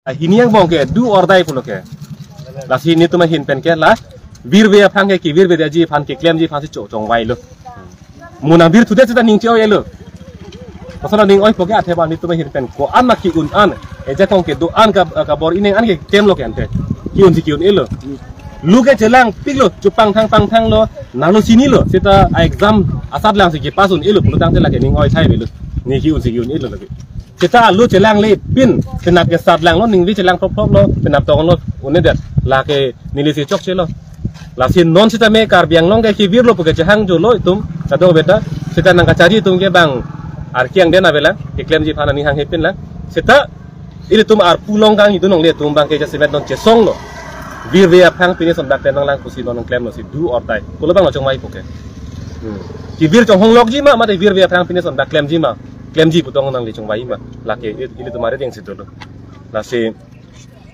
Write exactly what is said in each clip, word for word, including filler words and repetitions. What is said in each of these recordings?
Hini angbong ke do or die pulo ke. Lasi netum ahin pen ke la virve aphrang ke, kevirvedet ji aphan, keklemji aphan si cho chongvai lo. Mo nang virthudet seta ning che-oi-e lo. Koson aning oipo ke, athe ba netum ahin pen ko-an ma ke-un an, ejakong kedo an ka, kabor-i neng an ke klemlo ke ante. Ke-un si ke-un-e lo. Lu ke chelangpiklo, chepangthang pangthanglo, nanglo chinilo, seta a-exam asatlang si kepass un-e lo pulotangte lake ning oi thai avelo. Ne ke-un si ke-un-e lo lake. Seta alu chelangle pin, penap ke satlanglo, ningve chelang phrop phrop lo, penap tonglo, un-edet. Lake neli si chokchelo. Lasi non sitame Karbi Anglong ke kevirlo pu ke chehangjo lo itum, kadokave ta. Seta nangkacharli atum ke bang arki angden avelang, keklemji aphan aning hanghe pinlang. Seta ilitum arpu long kangni dun longle atum abang ke jasemet non chesonglo. Virve aphrang pine son dak tenang lang pusi non klemlo si do or die. Pulo abang lo chongvaipo ke. Hmm. Kevir chonghonglokji ma, mate virve aphrang pine son dak klemji ma. Klemji pu tong nangli chongvai ma. Lake i-, ilitum arideng si dolo. Lasi,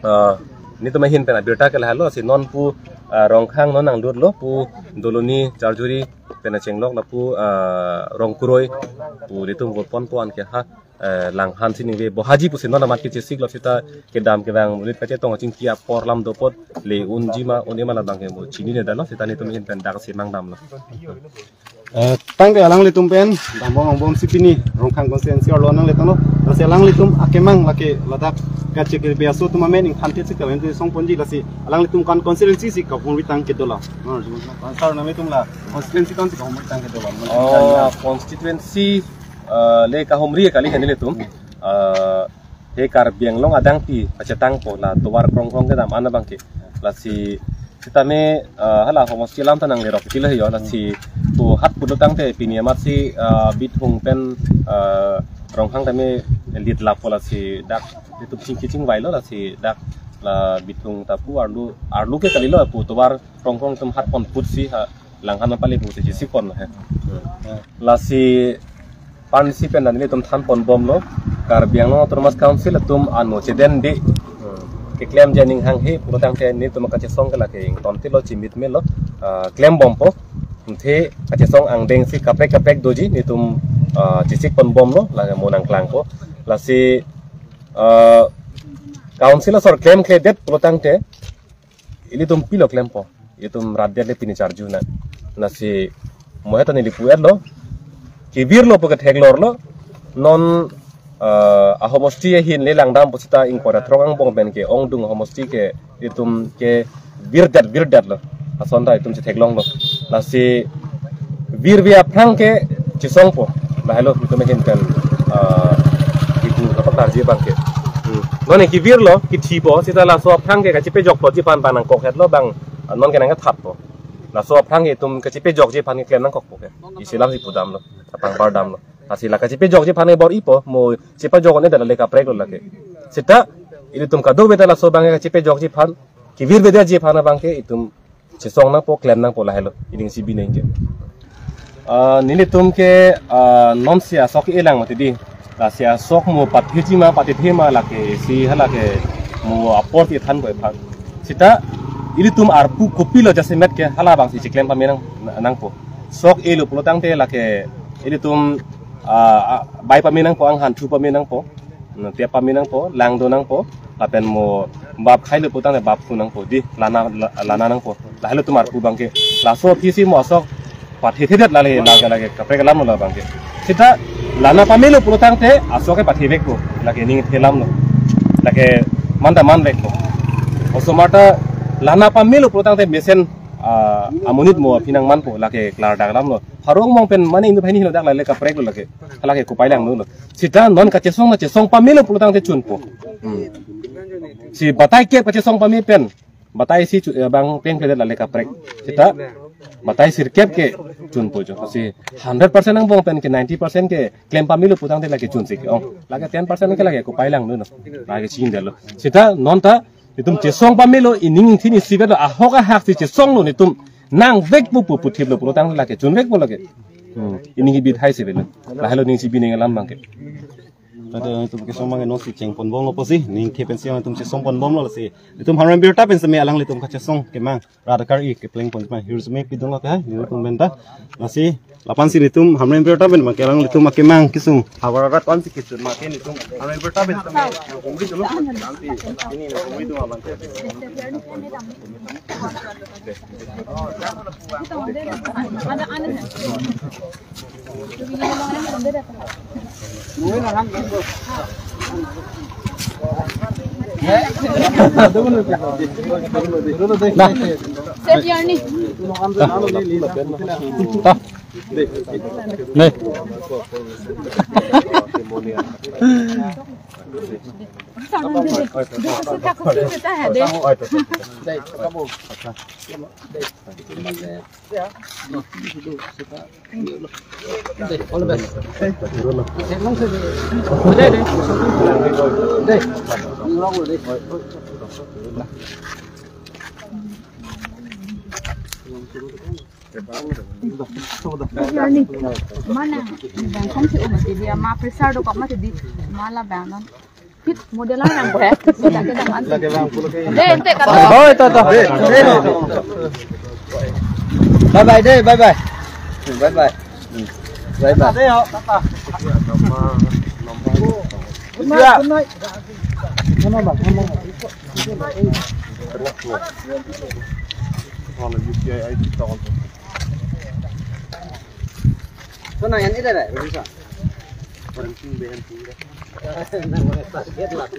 ah, netum ahin pen abirta ke lahelo si non pu, ah, Rongkhang non nangdurlo pu Doloni Charjuri pen achenglok lapu, ah, Rongkroi pu netum votponpo an ke ha, eh, Langhan si ningve bohaji pusi non amat kechesiklo seta kedam kevang monit kachetong achingki apor lam dopot le unji ma un-e ma labang ke mo chininedetlo seta netum ahin pen dak si mangdamlo. Eh, tangte alanglitum pen dambom angbom si pini Rongkhang constituency arlo nangle tanglo. Lasi alanglitum akemang lake ladak kachekirpi aso atum amen ingthan thit si kavem tu songponji lasi alanglitum kan constituency si kahumri tang kedo lo. Answer nanglitum la constituency kan si kahumri tang kedo lo. Oh, constituency, eh, le kahumri kali heni ilitum. Eh, he Karbi Anglong adang pi pachetangpo la tovar krongkrong kedam an abang ke. Lasi sitame, eh, hala homosti alam ta nanglerok tilo he yo, lasi pu hat pulotangte pini amat si, eh, Bithung pen, eh, Rongkhang tame lead lapo lasi dak itum chingki chingvailo lasi dak la Bithung ta pu arlo, arlo ke kalilo pu tovar krongkrong atum hatpon put si ha Langhan pale pusi jisi pon he. Lasi pan si pen dan netum thanponbomlo. Karbi Anglong Autonomous Council atum ano chedende. Keklem janing hanghe pulotangte netum kachesong ke lake ingtontilo chimit melo. Ah, klembompo. Ante kachesong angdeng si kaprek kaprek doji netum, ah, chisikponbomlo lake mo nangklangpo. Lasi, ah, council asor klemkledet pulotangte ilitum pilo klempo, ilitum rat det le pini charju na. Lasi mo heta neli pu-etlo. Kevirlo pu ke theklorlo. Non, eh, ahomosti ahin le langdam pusita ingkoi ra throk angbong pen ke-ongdung ahomosti ke itum kevirdet virdetlo. Asonta itum chetheklonglo. Lasi virve aphrang ke chesongpo. Lahelo itum ahin pen, eh, itum kapak tarji abang ke. Hmm. Non kevirlo, kethipo, seta laso aphrang ke kachepejok plotji aphan bang nangkokhetlo bang, ah, non ke nangkethatpo. Laso aphrang ke itum kachepejokji aphan ke klem nangkokpo ke. Isi lam si pudamlo, apang bardamlo. Lasi la kachepejokji aphan ke bor-ipo, mo chepajok-un-edet le kapreklo lake. Seta ilitum kadokave ta laso abang ke kachepejokji aphan, kevirvedetji aphan abang ke itum chesong nangpo, klem nangpo lahelo, ining si bineng ke. Ah, nelitum ke, ah, non si asok elang mati di. Lasi asok mo patheji ma, pathethe ma lake, si halake mo apor si thanpo aphan. Seta ilitum arpu kopilo jasemet ke hala abang si chiklem pame nang, nangpo. Sok elo pulotangte lake ilitum, ah, ah, bai pame nangpo, anghan thu pame nangpo. Tep pame nangpo, lang do nangpo, lapen mo bap khailo putangte bap thu nangpo, di lana, la-, lana nangpo. Lahelo itum arpu abang ke. Laso aphi si mo asok pathethedet lale, lake, lake kaprek alamlo labang ke. Seta lana pamelo pulotangte asok ke pathevekpo, lake ning thelamlo. Lake manta manvekpo. Osomar ta lana pamelo pulotangte mesen, ah, amonit mo aphi nangmanpo, lake klardak alamlo. Pharo angbong pen mane inut hini hilo dak lale kapreklo lake. Lake kopai langdunlo. Seta non kachesong na chesong pamelo pulotangte chunpo. Hmm. Si batai kep kachesong pame pen. Batai si chu-, eh, bang pengkledet lale kaprek. Seta batai sirkep ke chunpo jo. Si hundred percent angbong pen ke ninety percent ke klem pamelo pulotangte lake chunsi ke-ong. Lake ten percent ke lake kopai langdunlo. Lake chindelo. Seta non ta itum chesong pamelo, ining thini si velo, ahok ahak si chesonglo netum nangvekpo pu puthiplo pulotang lake chunvekpo lake. Hmm. Ining ibit hai si velo. Lahelo ning si bineng alam abang ke. Tangte nelitum kesong abang non si chengponbomlo pusi, ningke pensi nelitum chesongponbomlo lasi. Nelitum Hamren birta pen seme alanglitum kachesong kemang. Radakar i kepleng pon kemang hirjume pidunlo ke, nelitum penta. Lasi, lapu-an si nelitum Hamren birta pen abang ke alanglitum akemang kesung. Havar arat an si kechun abang ke nelitum Hamren birta pen seme. Kombi dulu. Ini kombi dulu abang ke. Save your knee. All the best. Mana? Bang kong si umati dia ma pressure dokok mati di mala bang non. Model lang ko hai. Lagi bang pulo ke. Deh, ente kata. Oh, itu, itu. Bye bye deh, bye bye. Bye bye. Bye bye. Deh, yo, tata. Good night, good night. Mana bang? Mana bang? Kalau U P I I D tahu. Sana yan ida deh, bisa. Orang sing B N P deh. Nah, target lah.